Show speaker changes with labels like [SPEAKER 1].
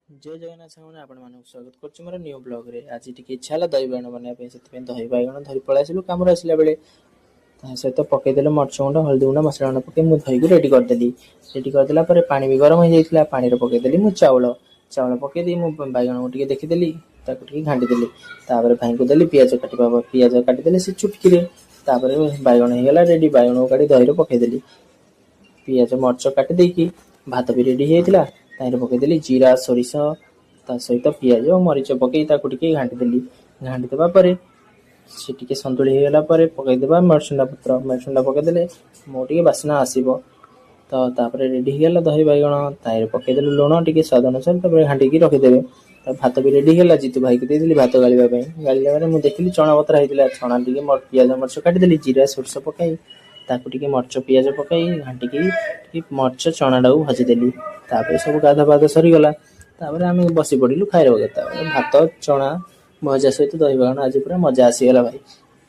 [SPEAKER 1] ଜୟ ଜଗନ୍ନାଥ ସାଙ୍ଗମାନେ, ଆପଣମାନଙ୍କୁ ସ୍ୱାଗତ କରୁଛି ମୋର ନ୍ୟୁ ବ୍ଲଗ୍ରେ। ଆଜି ଟିକେ ଇଚ୍ଛା ହେଲା ଦହି ବାଇଗଣ ବନେଇବା ପାଇଁ, ସେଥିପାଇଁ ଦହି ବାଇଗଣ ଧରି ପଳେଇ ଆସିଲୁ କାମରୁ ଆସିଲା ବେଳେ। ତା ସହିତ ପକେଇଦେଲୁ ମରିଚ ଗୁଣ୍ଡ, ହଳଦୀ ଗୁଣ୍ଡ, ମସଲା ଗୁଣ୍ଡ ପକେଇ ମୁଁ ଦହିକୁ ରେଡ଼ି କରିଦେଲି। ରେଡ଼ି କରିଦେଲା ପରେ ପାଣି ବି ଗରମ ହେଇଯାଇଥିଲା। ପାଣିରେ ପକେଇଦେଲି ମୁଁ ଚାଉଳ। ଚାଉଳ ପକେଇ ଦେଇ ମୁଁ ବାଇଗଣକୁ ଟିକେ ଦେଖିଦେଲି, ତାକୁ ଟିକେ ଘାଣ୍ଟିଦେଲି। ତାପରେ ଭାଇଙ୍କୁ ଦେଲି ପିଆଜ କାଟିବା। ପିଆଜ କାଟିଦେଲେ ସେ ଚୁଟକିରେ। ତାପରେ ବାଇଗଣ ହେଇଗଲା ରେଡ଼ି। ବାଇଗଣକୁ କାଢ଼ି ଦହିରେ ପକେଇଦେଲି। ପିଆଜ ମରିଚ କାଟି ଦେଇକି ଭାତ ବି ରେଡ଼ି ହେଇଯାଇଥିଲା। ତାହିଁରେ ପକେଇଦେଲି ଜିରା, ସୋରିଷ, ତା ସହିତ ପିଆଜ ଓ ମରିଚ ପକେଇ ତାକୁ ଟିକେ ଘାଣ୍ଟିଦେଲି। ଘାଣ୍ଟି ଦେବା ପରେ ସେ ଟିକେ ସନ୍ତୁଳି ହେଇଗଲା ପରେ ପକେଇଦେବା ମେରସୁଙ୍ଗା ପତ୍ର। ମେରସୁଙ୍ଗା ପକେଇଦେଲେ ମୋ ଟିକେ ବାସ୍ନା ଆସିବ। ତ ତାପରେ ରେଡ଼ି ହେଇଗଲା ଦହି ବାଇଗଣ। ତାହିଁରେ ପକେଇଦେଲୁ ଲୁଣ ଟିକେ ସ୍ୱାଦ ଅନୁସାରେ। ତାପରେ ଘାଣ୍ଟିକି ରଖିଦେବେ। ତା ଭାତ ବି ରେଡ଼ି ହେଇଗଲା। ଜିତୁ ଭାଇକି ଦେଇଦେଲି ଭାତ ଗାଳିବା ପାଇଁ। ଗାଳିଲା ପରେ ମୁଁ ଦେଖିଲି ଚଣା ବତରା ହେଇଥିଲା। ଚଣା ଟିକେ ପିଆଜ ମରିଚ କାଟିଦେଲି, ଜିରା ସୋରିଷ ପକାଇ ତାକୁ ଟିକେ ମରିଚ ପିଆଜ ପକାଇ ଘାଣ୍ଟିକି ଟିକେ ମରିଚ ଚଣାଟାକୁ ଭାଜିଦେଲି। ତାପରେ ସବୁ ଗାଧା ପାଧା ସରିଗଲା। ତାପରେ ଆମେ ବସି ପଡ଼ିଲୁ ଖାଇବାକୁ। ତାପରେ ଭାତ, ଚଣା ଭଜା ସହିତ ଦହି ବାଇଗଣ, ଆଜି ପୁରା ମଜା ଆସିଗଲା ଭାଇ।